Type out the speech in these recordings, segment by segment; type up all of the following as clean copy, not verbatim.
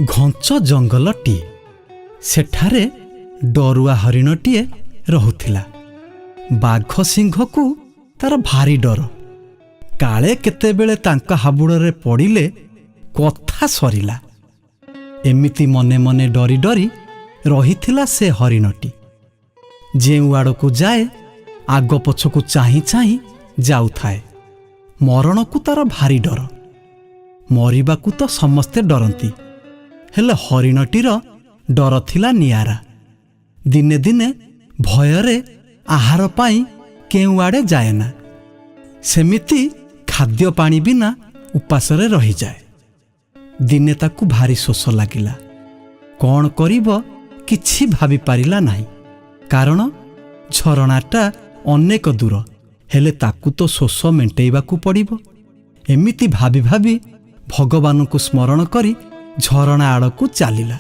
ଘଞ୍ଚ ଜଙ୍ଗଲଟିଏ। ସେଠାରେ ଡରୁଆ ହରିଣଟିଏ ରହୁଥିଲା। ବାଘ ସିଂହକୁ ତାର ଭାରି ଡର। କାଳେ କେତେବେଳେ ତାଙ୍କ ହାବୁଡ଼ରେ ପଡ଼ିଲେ କଥା ସରିଲା। ଏମିତି ମନେ ମନେ ଡରି ଡରି ରହିଥିଲା ସେ ହରିଣଟି। ଯେଉଁ ଆଡ଼କୁ ଯାଏ, ଆଗ ପଛକୁ ଚାହିଁ ଚାହିଁ ଯାଉଥାଏ। ମରଣକୁ ତାର ଭାରି ଡର। ମରିବାକୁ ତ ସମସ୍ତେ ଡରନ୍ତି, ହେଲେ ହରିଣଟିର ଡର ଥିଲା ନିଆରା। ଦିନେ ଦିନେ ଭୟରେ ଆହାର ପାଇଁ କେଉଁଆଡ଼େ ଯାଏନା। ସେମିତି ଖାଦ୍ୟ ପାଣି ବିନା ଉପାସରେ ରହିଯାଏ। ଦିନେ ତାକୁ ଭାରି ଶୋଷ ଲାଗିଲା। କ'ଣ କରିବ କିଛି ଭାବିପାରିଲା ନାହିଁ, କାରଣ ଝରଣାଟା ଅନେକ ଦୂର। ହେଲେ ତାକୁ ତ ଶୋଷ ମେଣ୍ଟେଇବାକୁ ପଡ଼ିବ। ଏମିତି ଭାବି ଭାବି ଭଗବାନଙ୍କୁ ସ୍ମରଣ କରି ଝରଣା ଆଡ଼କୁ ଚାଲିଲା।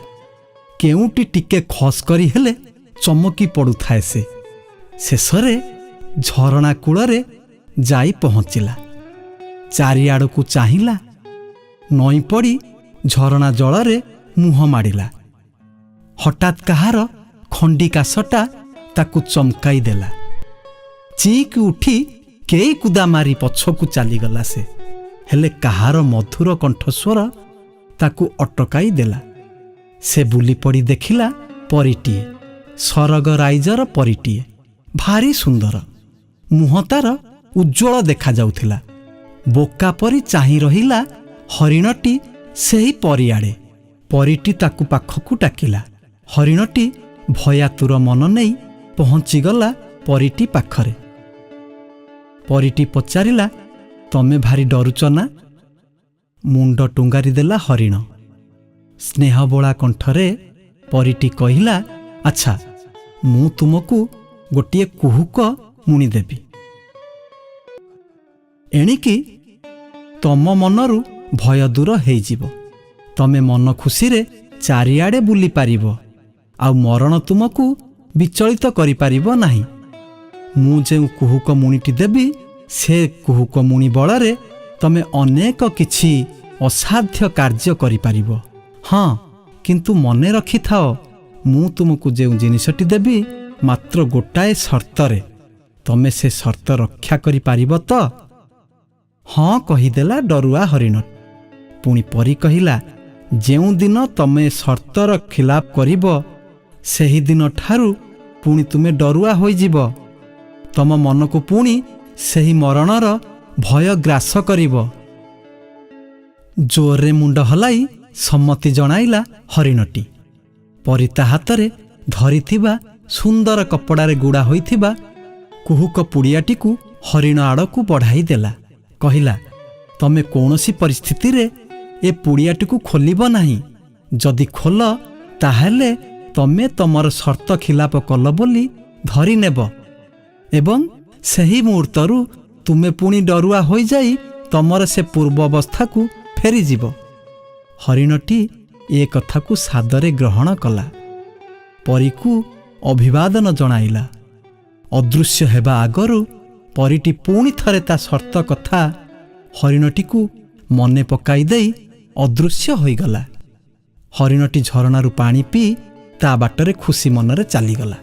କେଉଁଟି ଟିକେ ଖସ୍ କରି ହେଲେ ଚମକି ପଡ଼ୁଥାଏ ସେ। ଶେଷରେ ଝରଣା କୂଳରେ ଯାଇ ପହଞ୍ଚିଲା। ଚାରିଆଡ଼କୁ ଚାହିଁଲା, ନଇଁ ପଡ଼ି ଝରଣା ଜଳରେ ମୁହଁ ମାଡ଼ିଲା। ହଠାତ୍ କାହାର ଖଣ୍ଡି କାଶଟା ତାକୁ ଚମକାଇ ଦେଲା। ଚିଁକି ଉଠି କେଇ କୁଦା ମାରି ପଛକୁ ଚାଲିଗଲା ସେ। ହେଲେ କାହାର ମଧୁର କଣ୍ଠସ୍ୱର ତାକୁ ଅଟକାଇ ଦେଲା। ସେ ବୁଲି ପଡ଼ି ଦେଖିଲା ପରୀଟିଏ, ସରଗ ରାଇଜର ପରୀଟିଏ, ଭାରି ସୁନ୍ଦର। ମୁହଁ ତାର ଉଜ୍ଜ୍ୱଳ ଦେଖାଯାଉଥିଲା। ବୋକା ପରି ଚାହିଁ ରହିଲା ହରିଣଟି ସେହି ପରିଆଡ଼େ। ପରୀଟି ତାକୁ ପାଖକୁ ଡାକିଲା। ହରିଣଟି ଭୟାତୁର ମନ ନେଇ ପହଞ୍ଚିଗଲା ପରୀଟି ପାଖରେ। ପରୀଟି ପଚାରିଲା, "ତମେ ଭାରି ଡରୁଚ ନା?" ମୁଣ୍ଡ ଟୁଙ୍ଗାରି ଦେଲା ହରିଣ। ସ୍ନେହବୋଳା କଣ୍ଠରେ ପରୀଟି କହିଲା, "ଆଚ୍ଛା, ମୁଁ ତୁମକୁ ଗୋଟିଏ କୁହୁକ ମୁଣିଦେବି। ଏଣିକି ତମ ମନରୁ ଭୟ ଦୂର ହେଇଯିବ। ତମେ ମନ ଖୁସିରେ ଚାରିଆଡ଼େ ବୁଲିପାରିବ, ଆଉ ମରଣ ତୁମକୁ ବିଚଳିତ କରିପାରିବ ନାହିଁ। ମୁଁ ଯେଉଁ କୁହୁକ ମୁଣିଟି ଦେବି, ସେ କୁହୁକ ମୁଣି ବଳରେ ତମେ ଅନେକ କିଛି ଅସାଧ୍ୟ କାର୍ଯ୍ୟ କରିପାରିବ। ହଁ, କିନ୍ତୁ ମନେ ରଖିଥାଅ, ମୁଁ ତୁମକୁ ଯେଉଁ ଜିନିଷଟି ଦେବି, ମାତ୍ର ଗୋଟାଏ ସର୍ତ୍ତରେ। ତମେ ସେ ସର୍ତ୍ତ ରକ୍ଷା କରିପାରିବ ତ?" ହଁ କହିଦେଲା ଡରୁଆ ହରିଣ। ପୁଣି ପରୀ କହିଲା, "ଯେଉଁଦିନ ତମେ ସର୍ତ୍ତର ଖିଲାପ କରିବ, ସେହିଦିନ ଠାରୁ ପୁଣି ତୁମେ ଡରୁଆ ହୋଇଯିବ। ତମ ମନକୁ ପୁଣି ସେହି ମରଣର ଭୟ ଗ୍ରାସ କରିବ।" ଜୋରରେ ମୁଣ୍ଡ ହଲାଇ ସମ୍ମତି ଜଣାଇଲା ହରିଣଟି। ପରୀ ତା ହାତରେ ଧରିଥିବା ସୁନ୍ଦର କପଡ଼ାରେ ଗୁଡ଼ା ହୋଇଥିବା କୁହୁକ ପୁଡ଼ିଆଟିକୁ ହରିଣ ଆଡ଼କୁ ବଢ଼ାଇ ଦେଲା। କହିଲା, "ତମେ କୌଣସି ପରିସ୍ଥିତିରେ ଏ ପୁଡ଼ିଆଟିକୁ ଖୋଲିବ ନାହିଁ। ଯଦି ଖୋଲ, ତାହେଲେ ତମେ ତମର ସର୍ତ୍ତ ଖିଲାପ କଲ ବୋଲି ଧରିନେବ ଏବଂ ସେହି ମୁହୂର୍ତ୍ତରୁ ତୁମେ ପୁଣି ଡରୁଆ ହୋଇଯାଇ ତମର ସେ ପୂର୍ବ ଅବସ୍ଥାକୁ ଫେରିଯିବ।" ହରିଣଟି ଏ କଥାକୁ ସାଦରେ ଗ୍ରହଣ କଲା। ପରୀକୁ ଅଭିବାଦନ ଜଣାଇଲା। ଅଦୃଶ୍ୟ ହେବା ଆଗରୁ ପରୀଟି ପୁଣି ଥରେ ତା ସର୍ତ୍ତ କଥା ହରିଣଟିକୁ ମନେ ପକାଇ ଦେଇ ଅଦୃଶ୍ୟ ହୋଇଗଲା। ହରିଣଟି ଝରଣାରୁ ପାଣି ପିଇ ତା ବାଟରେ ଖୁସି ମନରେ ଚାଲିଗଲା।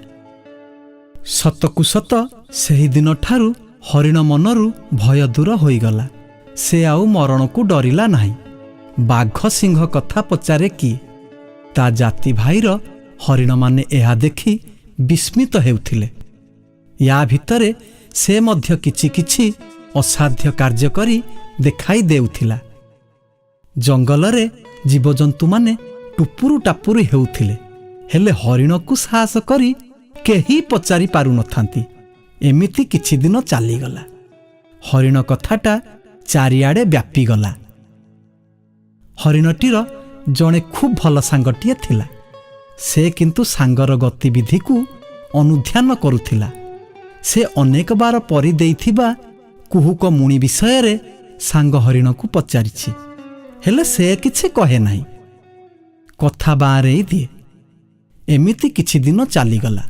ସତକୁ ସତ ସେହିଦିନଠାରୁ ହରିଣ ମନରୁ ଭୟ ଦୂର ହୋଇଗଲା। ସେ ଆଉ ମରଣକୁ ଡରିଲା ନାହିଁ। ବାଘ ସିଂହ କଥା ପଚାରେ କିଏ? ତା ଜାତି ଭାଇର ହରିଣମାନେ ଏହା ଦେଖି ବିସ୍ମିତ ହେଉଥିଲେ। ୟା ଭିତରେ ସେ ମଧ୍ୟ କିଛି କିଛି ଅସାଧ୍ୟ କାର୍ଯ୍ୟ କରି ଦେଖାଇ ଦେଉଥିଲା। ଜଙ୍ଗଲରେ ଜୀବଜନ୍ତୁମାନେ ଟୁପୁରୁ ଟାପୁରୁ ହେଉଥିଲେ, ହେଲେ ହରିଣକୁ ସାହସ କରି କେହି ପଚାରି ପାରୁନଥାନ୍ତି। ଏମିତି କିଛି ଦିନ ଚାଲିଗଲା। ହରିଣ କଥାଟା ଚାରିଆଡ଼େ ବ୍ୟାପିଗଲା। ହରିଣଟିର ଜଣେ ଖୁବ୍ ଭଲ ସାଙ୍ଗଟିଏ ଥିଲା। ସେ କିନ୍ତୁ ସାଙ୍ଗର ଗତିବିଧିକୁ ଅନୁଧ୍ୟାନ କରୁଥିଲା। ସେ ଅନେକବାର ପରି ଦେଇଥିବା କୁହୁକ ମୁଣି ବିଷୟରେ ସାଙ୍ଗ ହରିଣକୁ ପଚାରିଛି, ହେଲେ ସେ କିଛି କହେ ନାହିଁ, କଥା ବାଆଁରେଇ ଦିଏ। ଏମିତି କିଛି ଦିନ ଚାଲିଗଲା।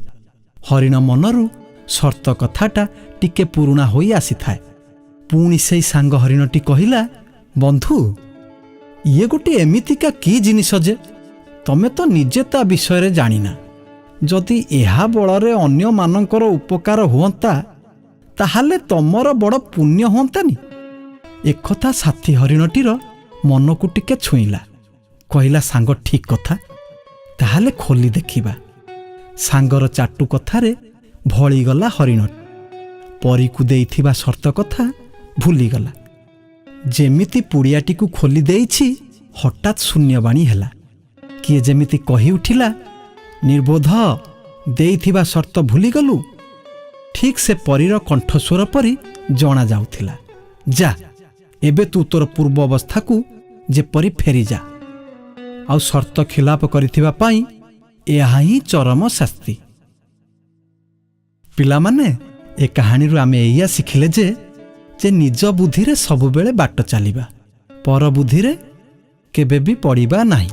ହରିଣ ମନରୁ ସର୍ତ୍ତ କଥାଟା ଟିକେ ପୁରୁଣା ହୋଇ ଆସିଥାଏ। ପୁଣି ସେଇ ସାଙ୍ଗ ହରିଣଟି କହିଲା, "ବନ୍ଧୁ, ଇଏ ଗୋଟିଏ ଏମିତିକା କି ଜିନିଷ ଯେ ତମେ ତ ନିଜେ ତା ବିଷୟରେ ଜାଣିନା। ଯଦି ଏହା ବଳରେ ଅନ୍ୟମାନଙ୍କର ଉପକାର ହୁଅନ୍ତା, ତାହେଲେ ତମର ବଡ଼ ପୁଣ୍ୟ ହୁଅନ୍ତାନି? ଏକଥା ସାଥୀ ହରିଣଟିର ମନକୁ ଟିକେ ଛୁଇଁଲା। କହିଲା, ସାଙ୍ଗ, ଠିକ୍ କଥା, ତାହେଲେ ଖୋଲି ଦେଖିବା। ସାଙ୍ଗର ଚାଟୁ କଥାରେ ଭଳିଗଲା ହରିଣ। ପରୀକୁ ଦେଇଥିବା ସର୍ତ୍ତ କଥା ଭୁଲିଗଲା। ଯେମିତି ପୁଡ଼ିଆଟିକୁ ଖୋଲି ଦେଇଛି, ହଠାତ୍ ଶୂନ୍ୟବାଣୀ ହେଲା। କିଏ ଯେମିତି କହି ଉଠିଲା, ନିର୍ବୋଧ, ଦେଇଥିବା ସର୍ତ୍ତ ଭୁଲିଗଲୁ? ଠିକ୍ ସେ ପରୀର କଣ୍ଠସ୍ୱର ପରି ଜଣାଯାଉଥିଲା। ଯା, ଏବେ ତୁ ତୋର ପୂର୍ବ ଅବସ୍ଥାକୁ ଯେପରି ଫେରିଯା, ଆଉ ସର୍ତ୍ତ ଖିଲାପ କରିଥିବା ପାଇଁ ଏହା ହିଁ ଚରମ ଶାସ୍ତି। ପିଲାମାନେ, ଏ କାହାଣୀରୁ ଆମେ ଏଇଆ ଶିଖିଲେ ଯେ ନିଜ ବୁଦ୍ଧିରେ ସବୁବେଳେ ବାଟ ଚାଲିବା, ପର ବୁଦ୍ଧିରେ କେବେ ବି ପଡ଼ିବା ନାହିଁ।